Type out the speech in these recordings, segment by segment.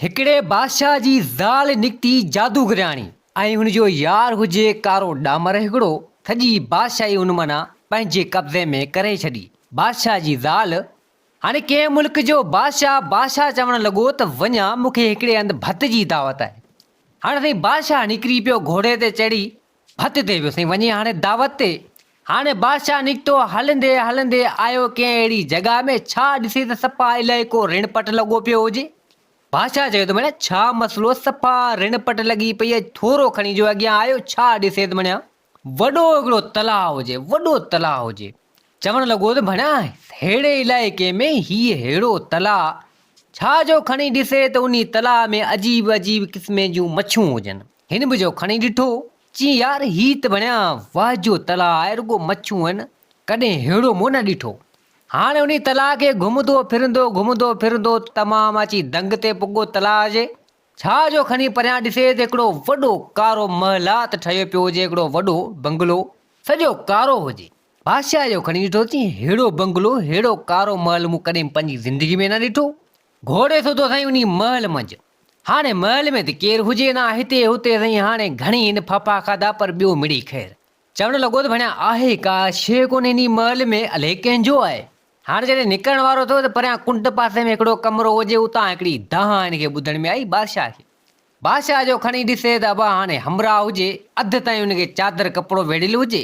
هڪڙي بادشاهه جي زال نڪتي جادوگرياڻي ۽ هن جو يار هجي ڪارو ڏامر هڪڙو، سڄي بادشاهي هن معنيٰ پنهنجي قبضي ۾ ڪري ڇڏي. بادشاهه جي زال هاڻي ڪنهن ملڪ جو بادشاهه بادشاهه چوڻ لڳو ته وڃان مون کي هڪڙي هنڌ ڀت جي دعوت آهي. هاڻي سائين بادشاهه نڪري پيو گهوڙي تي چڙهي ڀت تي ويو سائين وڃي هاڻي دعوت تي. هاڻي بادشاهه نڪتو هلندي هلندي آيو ڪنهن اهڙي جڳهه ۾ ڇا ڏسي ته صفا الائي ڪو رڻ پٽ لڳو پيو هجي. بادشاهه چيو ته مڙيا ڇا مسئلو صفا رڻ پٽ لڳي پئي آهي ٿورو کڻي جو اڳيان آيو ڇا ڏسي ته مڙيا وڏو هڪڙو تلاء هجي وڏو تلاء هجي. چوڻ لڳو ته ڀڻيا ههڙي علائقي ۾ هيء ههڙو تلاء ڇا جو کڻي ڏسي ته انهي تلاء ۾ عجيب عجيب قسمين جون مڇيون هجن. هن به جو کڻي ڏٺو، چي يار هي ته بڻيا واهه جو تلاء آهي رڳو مڇون آهن، ڪڏهن ههڙو مون نه ڏٺو. هاڻ انهي تلاء کي گهمندو ڦرندو گهمندو ڦرندو تمام اچي دنگ تي پڳو تلاء جي. ڇا جو کڻي پريان ڏسي ته هڪڙو وڏو ڪارو محلات ٺهيو پيو هجي هڪڙو وڏو بنگلو سڄو ڪارو هجي. بادشاهه جو کڻي ڏٺو چي ههڙو بنگلو ههڙو ڪارو محل مون ڪڏهن پنهنجي زندگي ۾ نه ڏٺو. گهوڙي سوڌو سائين انهي محل منجهه. هاڻي محل ۾ ته ڪير هجي نه، هتي هتي سائين هاڻي گهڻي هن ڦاپا کاڌا پر ٻيو مڙئي خير. چوڻ لڳو ته ڀڻيا آهي ڪا شيء ڪونهي انهي محل ۾ الائي ڪنهن جو آهي. هاڻي جڏهن نڪرڻ وارو ٿيو ته پريان ڪنڊ پاسي ۾ هڪڙو ڪمرو هجي اتان هڪڙي دانهن هن کي ٻڌڻ ۾ آئي بادشاهه کي. بادشاهه جو کڻي ڏسي ته ابا هاڻي همراهه هجي اڌ تائين هن کي چادر ڪپڙو ويڙهيل هجي.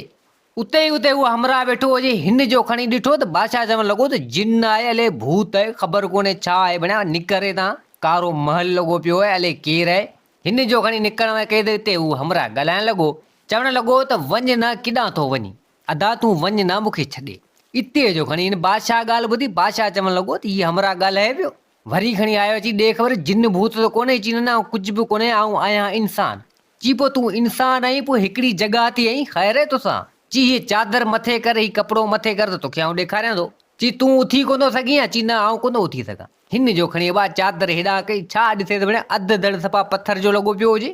اتي ئي اتي هو همراهه ويٺو هجي. هن جو کڻي ڏٺو ته بادشاهه چوڻ لڳو ته جن آهي الائي ڀوت آهي خبر ڪونهي ڇا آهي ڀڻيا نڪر هتان ڪارو محل لڳو پيو آهي الائي ڪير آهي. هن جو کڻي نڪرڻ واري ڪئي ته اتي هو همراهه ڳالهائڻ لڳو. چوڻ لڳو ته وڃ نه ڪيڏانهن ٿو وڃين ادا تون وڃ نه مون کي ڇڏي. اتي جو کڻي هن بادشاهه ڳالهه ٻڌي بادشاهه چوڻ لڳو ته هي همراهه ڳالهائي پيو. وري کڻي آيو چي ڏي خبر جن ڀوت ته ڪونهي چي نه نه آئون ڪجهه به ڪونهي آئون آهيان انسان. چي پوء تون انسان آهين پوء هڪڙي جڳهه تي آهين خير آهي توسان؟ چي هيء چادر مٿي ڪر هي ڪپڙو مٿي ڪر ته توکي آئون ڏيکاريان ٿو. چي تون اٿي ڪونه ٿو سگهين ها؟ چي نه آئون ڪونه ٿو اٿي سگهان. هن جو کڻي ابا چادر هيڏانهن ڪئي ڇا ڏسي ته ڀڻيا اڌ ڌڙ صفا پٿر جو لڳو پيو هجي.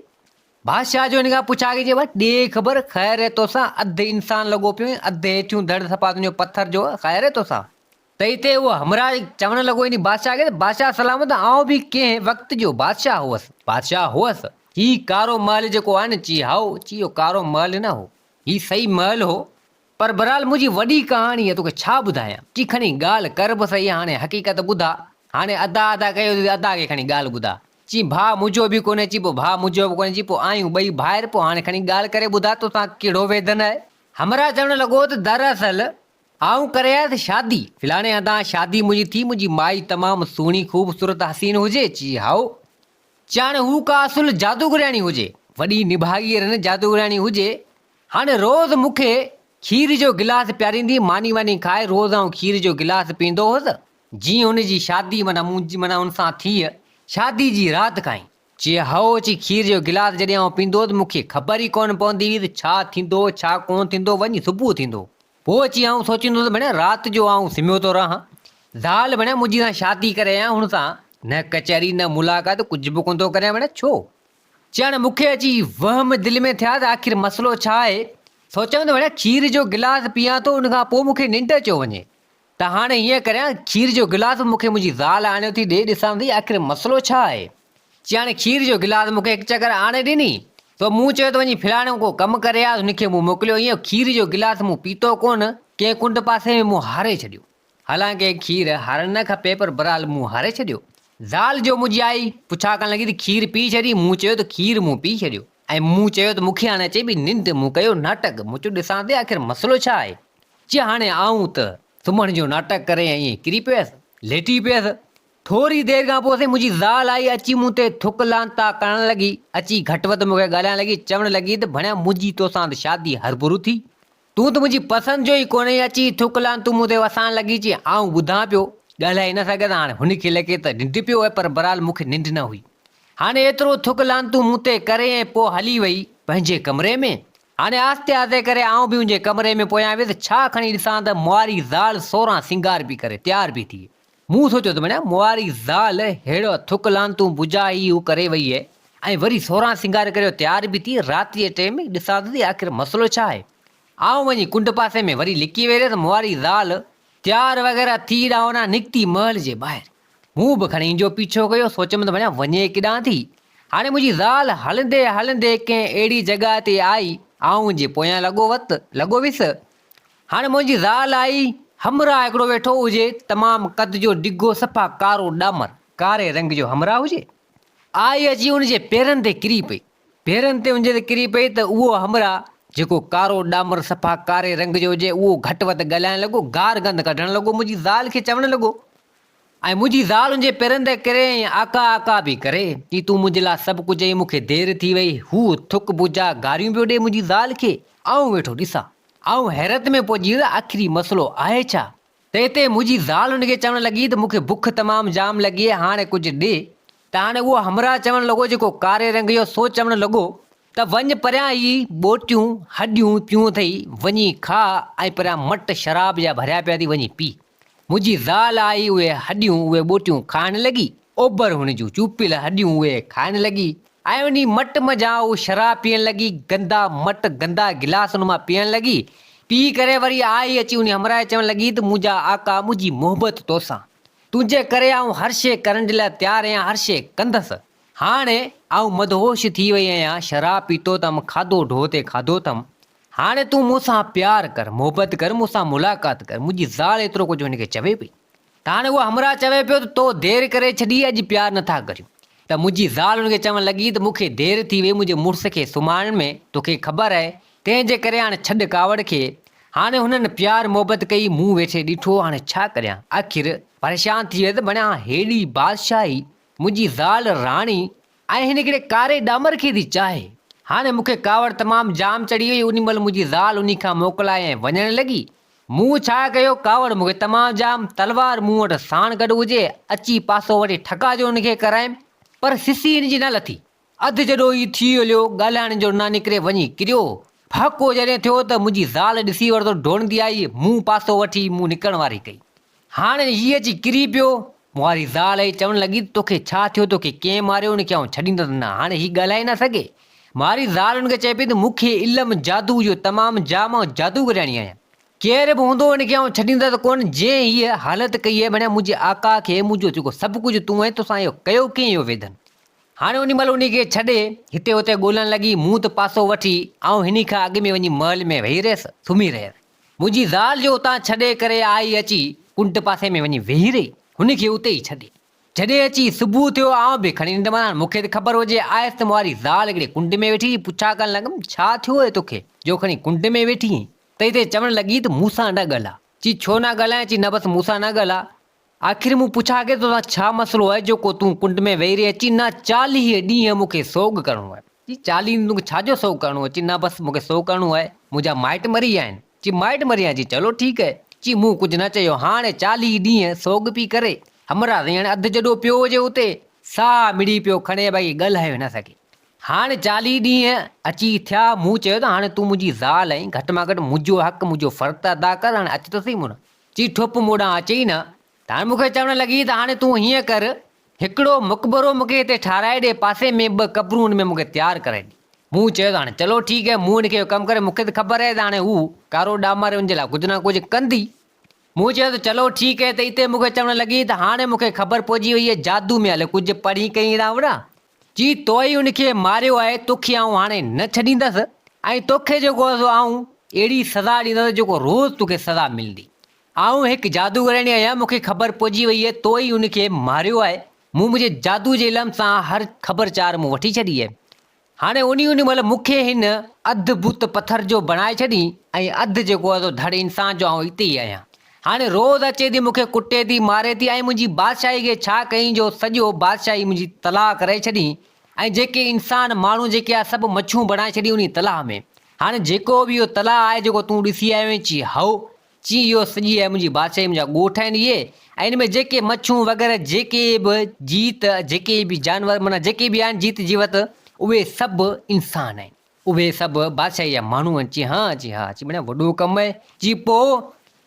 بادشاهه جو هن کان پڇا ڪئي چي ابا ڏي خبر خير آهي توسان اڌ انسان لڳو پيو آهين اڌ هيٺيون ڌڙ صفا تنهنجو پٿر جو آهي خير آهي توسان؟ تنهن تي اهو همراهه چوڻ لڳو يعني بادشاهه کي ته بادشاهه سلامت آئون به ڪنهن وقت جو بادشاهه هوس. بادشاهه هوس. هي ڪارو محل جيڪو آهي نه چي هائو چي اهو ڪارو محل نه هو. هي صحيح محل هو. پر بهرحال منهنجي وڏي ڪهاڻي آهي توکي ڇا ٻڌايان. چي کڻي ڳالهه ڪر به سهي هاڻي حقيقت ٻڌاء. هاڻي ادا ادا ڪيو ته ادا کي کڻي ڳالهه ٻڌاء. چي ڀاء منهنجو به ڪونهي چي پوء ڀاء منهنجو به ڪونهي چي پوء آهيون ٻئي ڀائر پوء هاڻي کڻي ڳالهه ڪري ٻڌاء توسان ڪهڙو ويڌن آهي. همراهه چوڻ لڳو ته دراصل آئون ڪري آيس شادي. فلاڻي هنڌان شادي منهنجي ٿي، منهنجي مائي تمام سهڻي خوبصورت حسين هجي، چي هائو. چي هاڻي هو ڪا اصل جادوگرياڻي هجي. وڏي نڀاڳي رن جادوگرياڻي هجي. هاڻي روز مون کي کير جو گلاس پياريندي، ماني واني کائي روز آئون کير جو گلاس پيئندو هوس. جيئن هن جي شادي معنيٰ منهنجي معنيٰ هن سان ٿي، شادي جي رات کان ئي. چي هئو چي کير جو گلاس جڏهن آئون پيندو هوس مون کي خبر ئي ڪونه پوندي هئي ته ڇا ٿيندو ڇا ڪونه ٿيندو وڃي صبح ٿيندو پوء چي آئون سوچيندو هوس ڀڻيا رات جو آئون سمهيو ٿو رهان زال ڀڻيا منهنجي سان شادي ڪري آيان هن سان نه ڪچهري نه ملاقات ڪجهه به ڪونه ٿو ڪريان ڀڻيا ڇو چي هاڻي مون کي اچي وهم دل ۾ ٿيا ته آخر مسئلو ڇا آهي سوچيم ته ڀڻيا کير جو گلاس پيان ٿو ان کان پوء مون کي ننڊ اچيو وڃي ته هاڻي هيئن ڪريان، کير جو گلاس به مون کي منهنجي زال آڻيو ٿي ڏي، ڏسان ٿي آخر مسئلو ڇا آهي؟ چي هاڻي کير جو گلاس مون کي هڪ چڪر آڻي ڏني، سو مون چيو ته وڃي فلاڻو ڪو ڪم ڪري آ، هن کي مون موڪليو، ايئن کير جو گلاس مون پيتو ڪونه، ڪنهن ڪنڊ پاسي ۾ مون هاري ڇڏيو. حالانڪه کير هارڻ نه کپي، پر بهرحال مون هاري ڇڏيو. زال جو منهنجي آئي، پڇا ڪرڻ لڳي ته کير پي ڇڏي، مون چيو ته کير مون پي ڇڏيو ۽ مون چيو ته مون کي هاڻي اچي پئي ننڊ، مون ڪيو ناٽڪ، مون چيو ڏسان ٿي آخر مسئلو ڇا آهي؟ چي هاڻي آئون ته سمهڻ جو ناٽڪ ڪري ائين ڪري پيس، ليٽي پيس. ٿوري دير کان پوء سائين منهنجي زال آئي، اچي مون تي ٿڪ لعنتا ڪرڻ لڳي، اچي گهٽ وڌ مون کي ڳالهائڻ لڳي، چوڻ لڳي ته ڀڻيا منهنجي توسان ته شادي هرڀرو ٿي، تون ته منهنجي پسند جو ئي ڪونهين، اچي ٿڪ لعنتون مون تي وسائڻ لڳي، چي آئون ٻڌان پيو، ڳالهائي نه سگهيس، هاڻي هن کي لڳي ته ننڊ پيو آهي پر بهرحال مون کي ننڊ نه هئي. هاڻي ايترو ٿڪ لعنتون مون تي ڪري ۽ پوء هلي وئي پنهنجي ڪمري ۾. هاڻي آهستي آهستي ڪري آئون به ان جي ڪمري ۾ پويان ويس، ڇا کڻي ڏسان ته مواري زال سوران سينگار پئي ڪري، تيار پئي ٿئي. مون سوچيو ته مڙيا مواري زال ههڙو ٿڪ لعنتون بجا ئي هو ڪري وئي ۽ وري سوران سينگار ڪريو تيار به ٿي، رات جي ٽيم ڏسان ته آخر مسئلو ڇا آهي؟ آئون وڃي ڪنڊ پاسي ۾ وري لڪي ويهي رهيس، مواري زال تيار وغيره ٿي ڏانهن نڪتي محل جي ٻاهر. مون به کڻي ان جو پيڇو ڪيو، سوچيم ته ڀڻيا وڃي ڪيڏانهن ٿي. هاڻي منهنجي زال هلندي هلندي ڪنهن اهڙي جڳهه تي آئي، آئون ان جي پويان لڳو وت، لڳو ويس. هاڻي منهنجي زال آئي، همراهه هڪڙو ويٺو هجي، تمام قد جو ڊگهو صفا ڪارو ڏامر، ڪاري رنگ جو همراهه هجي. آئي اچي ان جي پيرن تي ڪري پئي. پيرن تي ان جي ڪري پئي ته اهو همراهه جيڪو ڪارو ڏامر صفا ڪاري رنگ جو هجي، اهو گهٽ وڌ ڳالهائڻ لڳو، گار گند ڪڍڻ لڳو، منهنجي زال کي چوڻ لڳو. ۽ منهنجي زال ان جي پيرن تي ڪري ۽ آقا آقا به ڪري، چي تون منهنجي لاء سڀ ڪجهه آهين، مون کي دير ٿي وئي، هو ٿڪ بجا گاريون پيو ڏئي منهنجي زال کي، آئون ويٺو ڏسان. آئون حيرت ۾ پئجي ويس آخر هي مسئلو آهي ڇا؟ ته اتي منهنجي زال ان کي چوڻ لڳي ته مون کي بک تمام جام لڳي آهي هاڻي ڪجهه ڏي، ته هاڻي اهو همراهه چوڻ لڳو جيڪو ڪاري رنگ جو سو چوڻ لڳو ته وڃ پريان هي ٻوٽيون، هڏيون، پيون اٿئي، وڃي کاء ۽ پريان مٽ شراب جا ڀريا پيا اٿئي وڃي پي. منهنجي زال آئي اهي هڏيون اهي ٻوٽيون کائڻ لڳي. اوڀر هن جون چوپيل هڏيون اهي کائڻ لڳي ۽ انهي مٽ منجهان هو شراب پيئڻ لڳي. گندا مٽ گندا گلاس ان مان پيئڻ لڳي. پي ڪري وري آئي اچي انهي همراهه کي چوڻ لڳي ته منهنجا آقا منهنجي محبت توسان. تنهنجي ڪري آئون هر شيء ڪرڻ جي لاء تيار آهيان هر شيء ڪندس. هاڻي آئون مدهوش ٿي وئي آهيان شراب پيتو اٿم کاڌو ڍو تي کاڌو اٿم. هاڻي تون مون سان پيار ڪر، محبت ڪر، مون سان ملاقات ڪر. منهنجي زال ايترو ڪجهه هن کي چوي پئي. ته هاڻي اهو همراهه چوي پيو ته تو دير ڪري ڇڏي، اڄ پيار نه ٿا ڪريون. ته منهنجي زال هن کي چوڻ لڳي ته مون کي دير ٿي وئي منهنجي مڙس کي سمهارڻ ۾، توکي خبر آهي، تنهن جي ڪري هاڻي ڇڏ ڪاوڙ کي. هاڻي هنن پيار محبت ڪئي، مون ويٺي ڏٺو، هاڻي ڇا ڪريان؟ آخر پريشان ٿي ويس ته بڻيان هيڏي بادشاهي، منهنجي زال راڻي، ۽ هن هڪڙي ڪاري ڏامر کي ٿي چاهي. هاڻي مون کي ڪاوڙ تمام جام چڙهي وئي. انهي مهل منهنجي زال انهي کان موڪلائي ۽ وڃڻ لڳي. مون ڇا ڪيو، ڪاوڙ مون کي تمام جام، تلوار مون وٽ ساڻ گڏ هجي، اچي پاسو وٺي ٺڪا جو هن کي ڪرايم، پر سسي هن جي نه لٿي. اڌ جڏو ئي ٿي هليو، ڳالهائڻ جو نه نڪري وڃي ڪريو. ڦهڪو جڏهن ٿيو ته منهنجي زال ڏسي ورتو، ڊوڙندي آئي، مون پاسو وٺي مون نڪرڻ واري ڪئي. هاڻ هي اچي ڪري پيو. مون واري زال ائين چوڻ لڳي ته توکي ڇا ٿيو، توکي ڪنهن ماريو، ان کي آئون ڇڏيندس نه. هاڻي هي ڳالهائي نه سگهي. ماري زال ان کي چئي پئي ته مون کي علم جادو جو تمام جام آئون جادوگرياڻي آهيان. ڪير به هوندو ان کي آئون ڇڏيندس ڪونه، جنهن هيء حالت ڪئي آهي، ڀڻيا منهنجي آقا کي منهنجو جيڪو سڀ ڪجهه تون آهين، توسان اهو ڪيو ڪنهن اهو ويڌن. هاڻي انهي مهل انهي کي ڇڏي هتي هتي ڳولڻ لڳي، مون ته پاسو وٺي آئون هني کان اڳ ۾ وڃي محل ۾ ويهي رهيس، سمهي رهيس. منهنجي زال جو اتان ڇڏي ڪري آئي اچي ڪنڊ پاسي ۾ وڃي ويهي رهي، هن کي اتي ئي ڇڏي. جڏهن اچي صبح ٿيو آئون به کڻي ننڊ مان هاڻ مون کي ته خبر هجي آيس ته مون واري زال هڪڙي ڪنڊ ۾ ويٺي هئي، پڇا ڪرڻ لڳم ڇا ٿيو اهي توکي جو کڻي ڪنڊ ۾ ويٺي هئين؟ ته هتي چوڻ لڳي ته مون سان نه ڳالهاء. چي ڇو نه ڳالهايان؟ چي نه بس مون سان نه ڳالهاء. آخر مون پڇا ڪئي توسان ڇا مسئلو آهي جو ڪو تون ڪنڊ ۾ ويهي رهين؟ چي نه 40 ڏينهن مون کي سوڳ ڪرڻو آهي. چي 40 ڏينهن توکي ڇا جو سوڳ ڪرڻو آهي؟ چي نه بس مون کي سوڳ ڪرڻو آهي منهنجا مائٽ مري ويا آهن. چي مائٽ مري ويا آهن؟ چي چلو ٺيڪ آهي. چي مون ڪجهه نه چيو هاڻي 40 ڏينهن سوڳ پي ڪري. همراهه سائين هاڻي اڌ جڏو پيو هجي اتي ساهه مڙي پيو کڻي باقي ڳالهائي نه سگهي. هاڻي 40 ڏينهن اچي ٿيا مون چيو ته هاڻي تون منهنجي زال آهين گهٽ مان گهٽ منهنجو حق منهنجو فرض ته ادا ڪر هاڻي اچ ته سهي مون چي ٺپ مون ڏانهن اچي ئي نه. ته هاڻي مون کي چوڻ لڳي ته هاڻي تون هيئن ڪر، هڪڙو مقبرو مون کي هتي ٺاهرائي ڏي، پاسي ۾ ٻه قبرون ان ۾ مون کي تيار ڪرائي ڏي. مون چيو ته هاڻي چلو ٺيڪ آهي، مون هن کي اهو ڪم ڪري، مون کي ته خبر آهي ته هاڻي هو ڪارو ڏامر ان جي لاء ڪجهه نه ڪجهه ڪندي. مون چيو ته چلو ٺيڪ آهي ته اتي مون کي چوڻ لڳي ته هاڻي مون کي خبر پئجي وئي آهي جادو ۾ هل ڪجهه پڙهين ڪئين هيڏانهن هوڏانهن. چي تو ئي ان کي ماريو آهي، توکي آئون هاڻي نه ڇڏيندس ۽ توکي جيڪو آهي سو آئون اهڙي سزا ڏيندس جيڪو روز توکي سزا ملندي. آئون هڪ جادوگرڻي آهيان، مون کي خبر پئجي وئي آهي تو ئي ان کي ماريو آهي، مون منهنجي جادو جي علم سان هر خبر چار مون وٺي ڇڏي آهي. هاڻي انهي انهي مهل مون کي هن اڌ بت پٿر جو بڻائي ڇڏين ۽ اڌ جيڪو آهي سو ڌڙ انسان جو آئون اتي ئي آهيان. هاڻي روز اچي ٿي مون کي ڪٽي ٿي ماري ٿي ۽ منهنجي بادشاهي کي ڇا ڪئين جو سڄو بادشاهي منهنجي تلاء ڪري ڇڏين ۽ جيڪي انسان ماڻهو جيڪي آهي سڀ مڇون بڻائي ڇڏين انهي تلاء ۾. هاڻي جيڪو به اهو تلاء آهي جيڪو تون ڏسي آيو آهين چي هائو چي اهو سڄي آهي منهنجي بادشاهي منهنجا ڳوٺ آهن اهي ۽ ان ۾ جيڪي مڇون وغيره جيڪي به جيت جيڪي به جانور معنيٰ جيڪي به آهن جيت جيوت اهي سڀ انسان آهن اهي سڀ بادشاهي جا ماڻهو آهن چي ها چي ها چي معنيٰ وڏو ڪم آهي چي پوء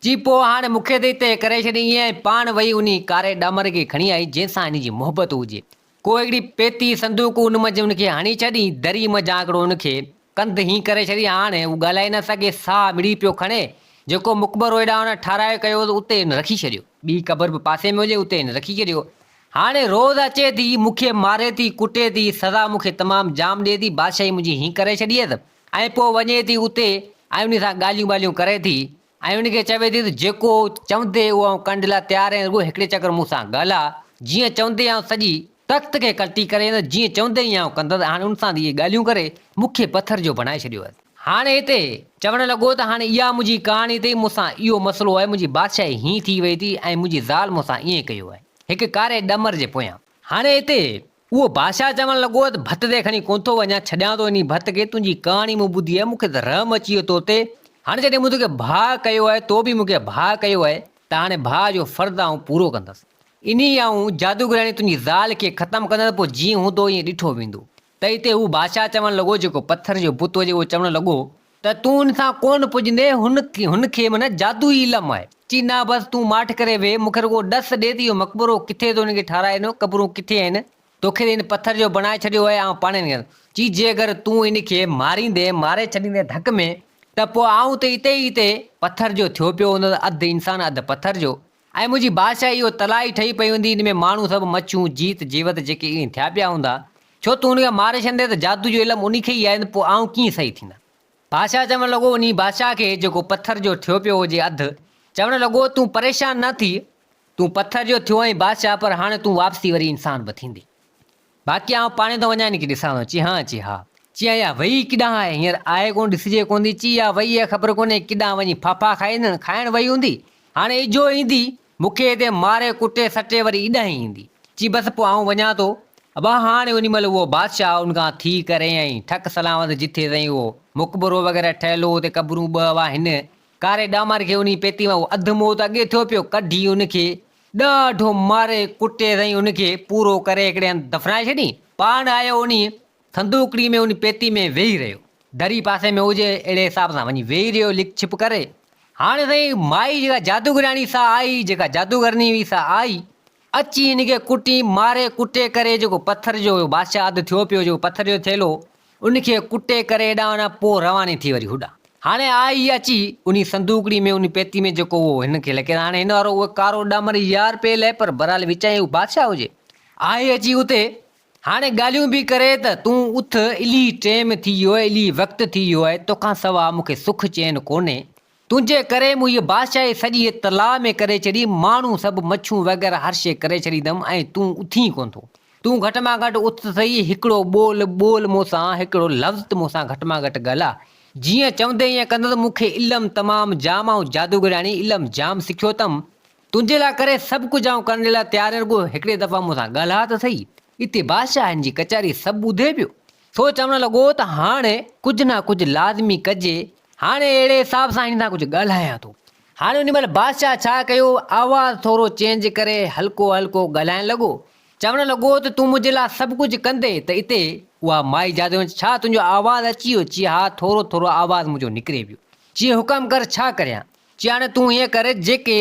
چي پوء هاڻي مون کي ته هتي ڪري ڇڏي ائين ۽ پاڻ وئي انهي ڪاري ڏامر کي کڻي آئي جنهن سان هن جي محبت هجي ڪو هڪڙي پيتي صندوق ان منجهه ان کي هڻي ڇڏي دري منجهان هڪڙو ان کي ڪنڌ هين ڪري ڇڏي، هاڻ هو ڳالهائي نه سگهي، ساهه مڙي پيو کڻي، جيڪو مقبرو هيڏانهن هن ٺهرايو ڪيو هو اتي هن رکي ڇڏيو. ٻي قبر به پاسي ۾ هجي، اتي هن رکي ڇڏيو. هاڻي روز اچي ٿي، مون کي ماري ٿي، ڪٽي ٿي، سزا مون کي تمام جام ڏئي ٿي، بادشاهي منهنجي هين ڪري ڇڏي اٿس ۽ پوء وڃي ٿي اتي ۽ انهي سان ڳالهيون ٻالهيون ڪري ٿي ۽ ان کي چوي ٿي ته جيڪو چوندي اهو آئون ڪرڻ جي لاء تيار آهيان، رڳو هڪڙي چڪر مون سان ڳالهاء، جيئن چوندي آئون سڄي تخت کي ڪلٽي ڪري ايندس، جيئن چوندي ائين آئون ڪندس. هاڻي ان سان اهي ڳالهيون ڪري مون کي پٿر جو بڻائي ڇڏيو اٿس. هاڻي هتي چوڻ لڳو ته هاڻي اها منهنجي ڪهاڻي اٿئي، مون سان اهو مسئلو آهي، منهنجي بادشاهي هيئن ٿي وئي ٿي ۽ منهنجي زال مون سان ائين ڪيو آهي، هڪ ڪاري ڏمر جي پويان. هاڻي هتي اهو بادشاهه چوڻ لڳو ته ڀت تي کڻي ڪونه ٿو وڃان، ڇڏيان ٿو انهي ڀت کي، تنهنجي ڪهاڻي مون ٻڌي آهي، مون کي ته رحم اچي ويو تو تي، هاڻي جڏهن مون توکي ڀاء ڪيو آهي، تو به مون کي ڀاء ڪيو آهي، ته هاڻي ڀاء جو فرض آئون پورو ڪندس. انهي آئون جادوگرياڻي تنهنجي زال کي ختم ڪندس، پوء جيئن هوندو ائين ڏٺو ويندو. ته اتي هو بادشاهه چوڻ لڳو، جيڪو پٿر جو بت هجي، اهو چوڻ لڳو ته تون ان سان ڪونه پڄندين، هن هن کي معنيٰ جادوئي علم آهي. چي نه بس تون ماٺ ڪري ويهه، مون کي رڳو ڏس ڏي ته اهو مقبرو ڪٿي تو هن کي ٺهرائي ڏنو، قبرون ڪٿي آهن، توکي ته هن پٿر جو بڻائي ڇڏيو آهي، آئون پاڻ هن کي. چي جي اگر تون هن کي ماريندين، ماري ڇڏيندين ڌڪ ۾، ته پوء آئون ته اتي ئي اتي پٿر جو ٿيو پيو هوندس، اڌ انسان اڌ پٿر جو، ۽ منهنجي بادشاهي اهو تلاء ئي ٺهي پئي هوندي، ان ۾ ماڻهو سڀ مڇيون، جيت، جيوت جيڪي ائين ٿيا پيا هوندا. ڇو تون هن کي ماري ڇڏندين ته جادو جو علم انهي کي ئي آهي نه پوء آئون ڪيئن صحيح ٿيندس؟ بادشاهه چوڻ لڳو، انهي بادشاهه کي جيڪو پٿر جو ٿيو پيو هجي اڌ، چوڻ لڳو، تون پريشان نه ٿي، تون پٿر جو ٿيو آهين بادشاهه پر هاڻي تون واپسي وري انسان به ٿيندين. باقي آئون پاڻهي ٿو وڃان هن کي ڏسان ٿو. چي هان؟ چي ها. چي اها وئي ڪيڏانهن آهي؟ هينئر آهي ڪونه ڏسجي ڪونه ٿي. چي اها وئي آهي خبر ڪونهي ڪيڏانهن وڃي ڦاڦا کائي کائڻ وئي هوندي. هاڻي اجهو ايندي، مون کي هتي ماري ڪٽي سٽي وري ايڏانهن ئي ايندي. چي بس پوء آئون وڃان ٿو. ابا هاڻي انهي مهل اهو بادشاهه ان کان ٿي ڪري ۽ ٺڪ سلامت جٿي سائين اهو مقبرو وغيره ٺهيل هو اتي قبرون ٻه هئا هن ڪاري ڏامر کي انهي پيتي مان اهو اڌ مئو ته اڳي ٿيو پيو ڪڍي ان کي ڏاڍو ماري ڪٽي سائين ان کي پورو ڪري هڪڙي هنڌ دفنائي ڇڏي. پاڻ آيو انهي صندوقڙي ۾ ان پيتي ۾ ويهي رهيو. دري پاسي ۾ هجي اهڙي حساب سان وڃي ويهي رهيو لڪ ڇپ ڪري. هاڻي سائين مائي جيڪا جادوگرياڻي سا آئي جيڪا جادوگرني هئي سا آئي اچي هن کي ڪٽي ماري ڪٽي ڪري جيڪو پٿر جو هيو بادشاهه اڌ ٿيو پيو جيڪو پٿر جو ٿيلهو ان کي ڪٽي ڪري هيڏانهن هوڏانهن پوء رواني ٿي وري هوڏانهن. هاڻي آئي اچي انهي صندوقڙي ۾ انهي پيتي ۾ جيڪو اهو هن کي لکيل هاڻي هن وارو اهو ڪارو ڏامر يار پيل آهي پر بهرحال وچان هو بادشاهه هجي آئي اچي اتي هاڻي ڳالهيون به ڪري ته تون اٿ الهي ٽيم ٿي ويو آهي الهي وقت ٿي ويو آهي توکان سوا مون کي سک چين ڪونهي تنهنجي ڪري مون هيء بادشاهي سڄي تلاء ۾ ڪري ڇڏي، ماڻهو سڀ مڇون وغيره هر شيء ڪري ڇڏي اٿم ۽ تون اٿين ڪونه ٿو. تون گهٽ مان گهٽ اٿ ته سهي، هڪڙو ٻول ٻول مون سان، هڪڙو لفظ ته مون سان گهٽ مان گهٽ ڳالهاء. جيئن چوندين ائين ڪندس، مون کي علم تمام جام، آئون جادوگرياڻي، علم جام سکيو اٿم. تنهنجي لاء ڪري سڀ ڪجهه آئون ڪرڻ جي لاء تيار آهيان، رڳو هڪڙي دفعا مون سان ڳالهاء ته سهي. اتي بادشاهه هن جي ڪچهري سڀ ٻڌي پيو. سو چوڻ لڳو ته هاڻ ڪجهه نه ڪجهه لازمي ڪجي، هاڻي اهڙي حساب سان هن سان ڪجهه ڳالهايان ٿو. هاڻي ان مهل بادشاهه ڇا ڪيو، آواز ٿورو چينج ڪري هلڪو هلڪو ڳالهائڻ لڳو. چوڻ لڳو ته تون منهنجي لاء سڀ ڪجهه ڪندين ته اتي اها مائي جادو ڇا تنهنجو آواز اچي ويو؟ چي ها ٿورو ٿورو آواز منهنجو نڪري ويو. چي حڪم ڪر ڇا ڪريان؟ چي هاڻي تون هيئن ڪر جيڪي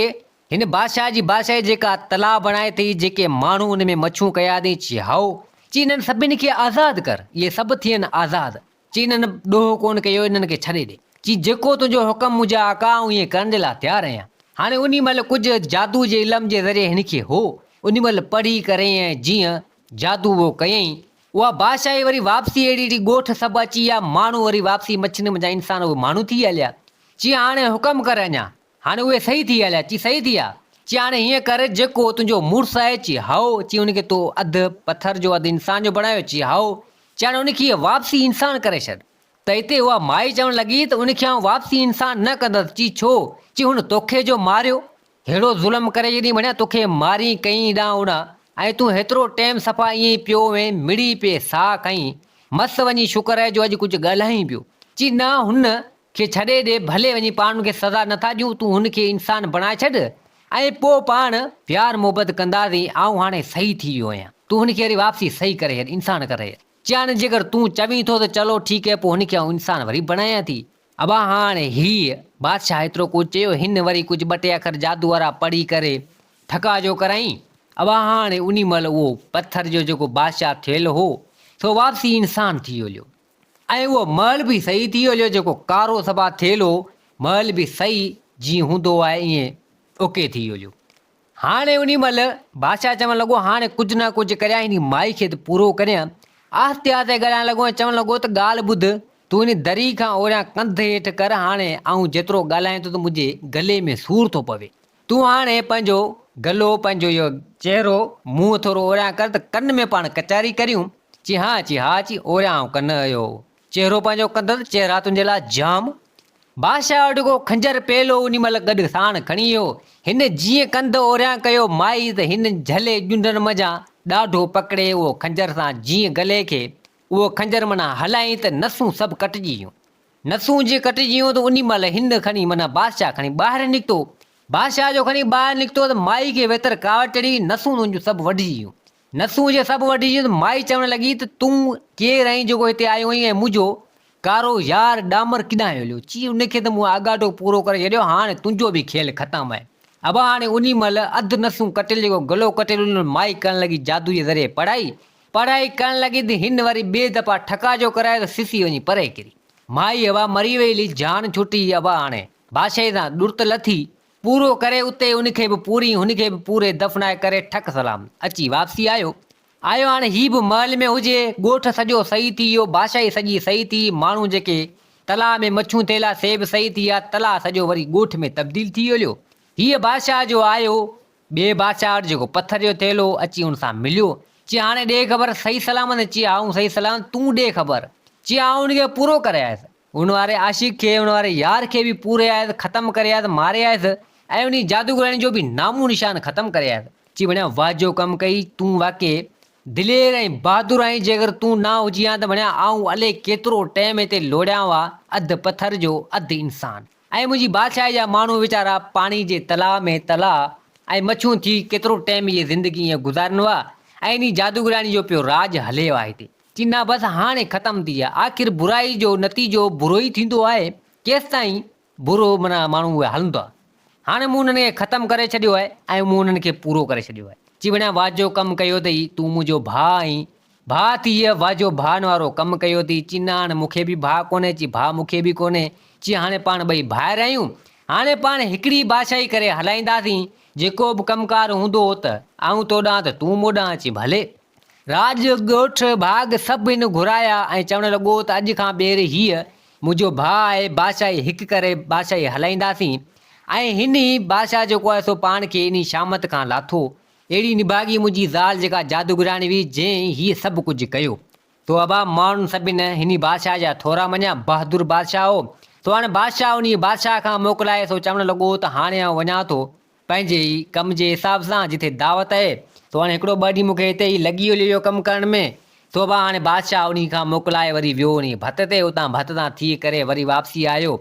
هن بادشاهه جي بادشاهي جيڪا تلاء بڻائي اٿئي، جيڪي ماڻهو ان ۾ مڇون ڪيا اٿئي، چي هائو. چي انهن سڀني کي آزاد ڪر، اهي سڀ ٿين آزاد. چي انهن ڏوهه ڪونه ڪيو، انهن کي ڇڏي ڏي. چي جيڪو تنهنجو حڪم منهنجا آقا، آئون ائين ڪرڻ جي لاء تيار آهيان. هاڻي انهي مهل ڪجهه جادو جي علم جي ذريعي هن کي هو، انهي مهل پڙهي ڪري ۽ جيئن جادو اهو ڪيائين، اها بادشاهي وري واپسي اهڙي اهڙي ڳوٺ سڀ اچي ويا، ماڻهو وري واپسي مڇين منجهان انسان اهي ماڻهو ٿي هليا. چي هاڻي حڪم ڪر اڃا. هاڻي اهي صحيح ٿي هليا. چي صحيح ٿي ويا. چي هاڻي هيئن ڪر جيڪو تنهنجو مڙس آهي، چي هائو، چي ان کي تو اڌ پٿر جو اڌ انسان جو بڻايو، چي هائو، چي هاڻي ان کي واپسي انسان ڪري ڇڏ. ته اتي اها مائي چوڻ لڳي ته ان کي آئون واپسي انسان نه ڪندس. چي ڇو؟ چي هن توکي جو ماريو، ههڙو ظلم ڪري ڇڏيئي ڀڻيا توکي مارين ڪئين هيڏانهن هوڏانهن ۽ تون هيترو ٽيم صفا ائين ئي پيو هئين مڙئي پئي ساهه کنئين مس وڃي شڪر آهي جو اڄ ڪجهه ڳالهائين پيو. چي نه هن کي ڇڏي ڏي ڀلي وڃي پاڻ ان کي سزا نٿا ڏيون تون هن کي انسان بڻائي ڇڏ ۽ پوء پاڻ پيار محبت ڪنداسين آئون هاڻي صحيح ٿي ويو آهيان تون هن کي وري واپسي صحيح ڪري ڇڏ انسان ڪري ڇڏ. چي هاڻي جيڪر تون چوين ٿو ته چلو ٺيڪ هي پوء هن کي آئون انسان وري بڻايان ٿي. ابا هاڻ هيء بادشاهه ايترو ڪجهه چيو هن وري ڪجهه ٻه ٽي اکر جادو وارا پڙهي ڪري ٺڪاء جو ڪرايائين. ابا هاڻ انهي مهل اهو پٿر جو جيڪو بادشاهه ٿيل هو سو واپسي انسان ٿي هليو. ۽ اهو محل به صحيح ٿي هليو جيڪو ڪارو صفا ٿيل هو، محل به صحيح جيئن هوندو آهي ائين اوڪي ٿي هليو. هاڻي انهي مهل بادشاهه چوڻ لڳو، هاڻي ڪجهه نه ڪجهه ڪريان هن مائي کي ته پورو ڪريان. آهستي آهستي ڳالهائڻ لڳو ۽ چوڻ لڳو ته ڳالهه ٻڌ، تون هن دري کان اوريان ڪنڌ هيٺ ڪر، هاڻي آئون جيترو ڳالهايان ٿو ته منهنجي گلي ۾ سور ٿو پوي. تون هاڻي پنهنجو گلو، پنهنجو اهو چهرو، منهن ٿورو اوريان ڪر ته ڪن ۾ پاڻ ڪچهري ڪريون. چي ها، چي ها، چي اوريان آئون ڪن اهو چهرو پنهنجو ڪندس، چهرا تنهنجي لاء جام. بادشاهه وٽ ڪو خنجر پيل هو، انهي مهل گڏ ساڻ کڻي ويو. هن جيئن ڪنڌ اوريان ڪيو، مائي ته هن جهلي ڄنڊن منجهان ڏاڍو پڪڙي اهو خنجر سان جيئن گلي کي اهو خنجر معنيٰ هلايائين ته نسون سڀ ڪٽجي ويون. نسون جيئن ڪٽجي ويون ته انهي مهل هن کڻي معنيٰ بادشاهه کڻي ٻاهر نڪتو. بادشاهه جو کڻي ٻاهر نڪتو ته مائي کي ويتر ڪاوڙ چڙهي، نسون هن جون سڀ وڍجي ويون. نسون جي سڀ وڍجي ته مائي چوڻ لڳي ته تون ڪير آهين جيڪو هتي آيو آهين ۽ منهنجو ڪارو يار ڏامر ڪيڏانهن هليو؟ چي ان کي ته مون آڳاٽو پورو ڪري ڇڏيو هاڻي تنهنجو به کيل ختم آهي. ابا هاڻي انهي مهل اڌ نسون ڪٽيل جيڪو گلو ڪٽيل ان مائي ڪرڻ لڳي جادو جي ذريعي پڙهائي پڙهائي ڪرڻ لڳي ته هن وري ٻئي دفعا ٺڪا جو ڪرايو ته سسي وڃي پري ڪري. مائي ابا مري وئي هلي جان ڇٽي ابا هاڻي بادشاهي تان ڏرت لٿي پورو ڪري اتي ان کي به پوري هن کي به پوري دفنائي ڪري ٺڪ سلام اچي واپسي آيو آيو هاڻي هي به محل ۾ هجي ڳوٺ سڄو صحيح ٿي ويو بادشاهي سڄي صحيح ٿي ماڻهو جيڪي تلاء ۾ مڇون ٿيلا سي به صحيح ٿي ويا تلاء سڄو وري ڳوٺ ۾ تبديل ٿي ويو هيء بادشاهه جو آيو ٻئي بادشاهه وٽ جيڪو پٿر جو ٿيلهو اچي ان سان مليو چي هاڻي ڏي خبر صحيح سلامت چي آئون صحيح سلامت تون ڏي خبر چي آئون ان کي پورو ڪري آيس ان واري عاشق کي، ان واري يار کي به پوري آيس، ختم ڪري آيس، ماري آيس ۽ انهي جادوگرڻي جو به نامو نشان ختم ڪري آيس. چي ڀڻيا واهه جو ڪم ڪئي، تون واقعي دلير ۽ بهادر آهين، جيڪر تون نه هجين ها ته ڀڻيا آئون الئي ڪيترو ٽيم هتي لوڙيان ها، اڌ پٿر جو اڌ انسان ۽ منهنجي بادشاهي جا ماڻهو ويچارا پاڻي جي تلاء ۾ تلاء ۽ مڇون ٿي ڪيترو ٽيم اهي زندگي ائين گذارين ها ۽ انهي جادوگرڻي جو پيو راڄ هلي ها هتي. چنا بس هاڻي ختم ٿي ويا. آخر برائي جو نتيجو برو ئي ٿيندو آهي. ڪيستائين برو معنيٰ ماڻهو اهي هلندا. هاڻي مون انهن کي ختم ڪري ڇڏيو آهي ۽ مون انهن کي پورو ڪري ڇڏيو آهي. چي وڃان واجهو ڪم ڪيو اٿئي، تون منهنجو ڀاء آهين. ڀاء ٿي واجهو ڀاء وارو ڪم ڪيو اٿئي. چي نه هاڻي مون کي به ڀاء ڪونهي. چي ڀاء مون کي به ڪونهي. چي هاڻي پاڻ ٻئي ڀائر آهيون. هاڻي پاڻ هڪڙي بادشاهي ڪري هلائينداسين. جيڪو به ڪم ڪار هوندو ته آئون تو ڏانهن ته تون مون ڏانهن. چي ڀلي. راڄ، ڳوٺ، ڀاڳ سڀ هن گهرايا ۽ چوڻ لڳو ته اڄ کان ٻيهر هيء منهنجو ڀاء آهي، بادشاهي هڪ ڪري بادشاهي هلائينداسين ۽ هن ئي بادشاهه جيڪو آهي سو پاڻ کي انهي شامت کان لاٿو. اهڙي نڀاڳي منهنجي زال جيڪا جادوگراڻي هئي، جنهن هيء سڀ ڪجهه ڪيو. سو ابا، ماڻهن سڀن هني بادشاهه جا ٿورا مڃيا، بهادر بادشاهه هو. سو هاڻي بادشاهه انهيء بادشاهه کان موڪلائي سو چوڻ لڳو ته هاڻي آئون وڃان ٿو. پنهنجي ئي ڪم جي حساب سان جتي دعوت اهي سو هاڻي هڪڙو ٻه ڏينهن مون کي هتي ئي لڳي ويو اهو ڪم ڪرڻ ۾ سو به هاڻي بادشاهه انهي کان موڪلائي وري ويو انهي ڀت تي اتان ڀت تان ٿي ڪري وري واپسي آيو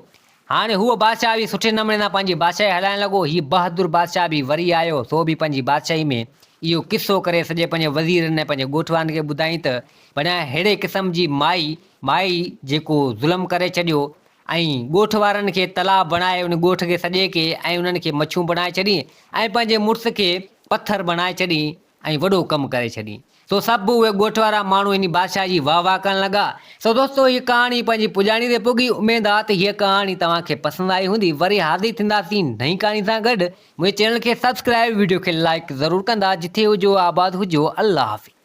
هاڻي هو بادشاهه به سٺي نموني سان پنهنجي بادشاهي هلائڻ لڳو هي بهادر بادشاهه به وري آيو سو به پنهنجي بادشاهي ۾ اهو قصو ڪري سڄي پنهنجي وزيرن ۽ پنهنجي ڳوٺ وارن کي ٻڌائين ته بڻيا ههڙي قسم جي مائي مائي جيڪو ظلم ڪري ڇڏيو ۽ ڳوٺ وارن کي تلاء بڻائي ان ڳوٺ کي سڄي کي ۽ انهن کي مڇيون بڻائي ڇڏين ۽ پنهنجي مڙس کي پٿر بڻائي ڇڏين ۽ وڏو ڪم ڪري ڇڏين. سو سڀ اهي ڳوٺ وارا ماڻهو انهي بادشاهه جي واهه واهه ڪرڻ لڳا. سو دوستو هيء ڪهاڻي پنهنجي پڄاڻي تي پڳي. اميد آ ته هيء ڪهاڻي توهان کي پسند آئي هوندي. وري حاضر ٿينداسين نئين ڪهاڻي سان گڏ. منهنجي چينل کي سبسڪرائيب وڊيو کي لائيڪ ضرور ڪندا. جٿي هجو آباد هجو. الله حافظ.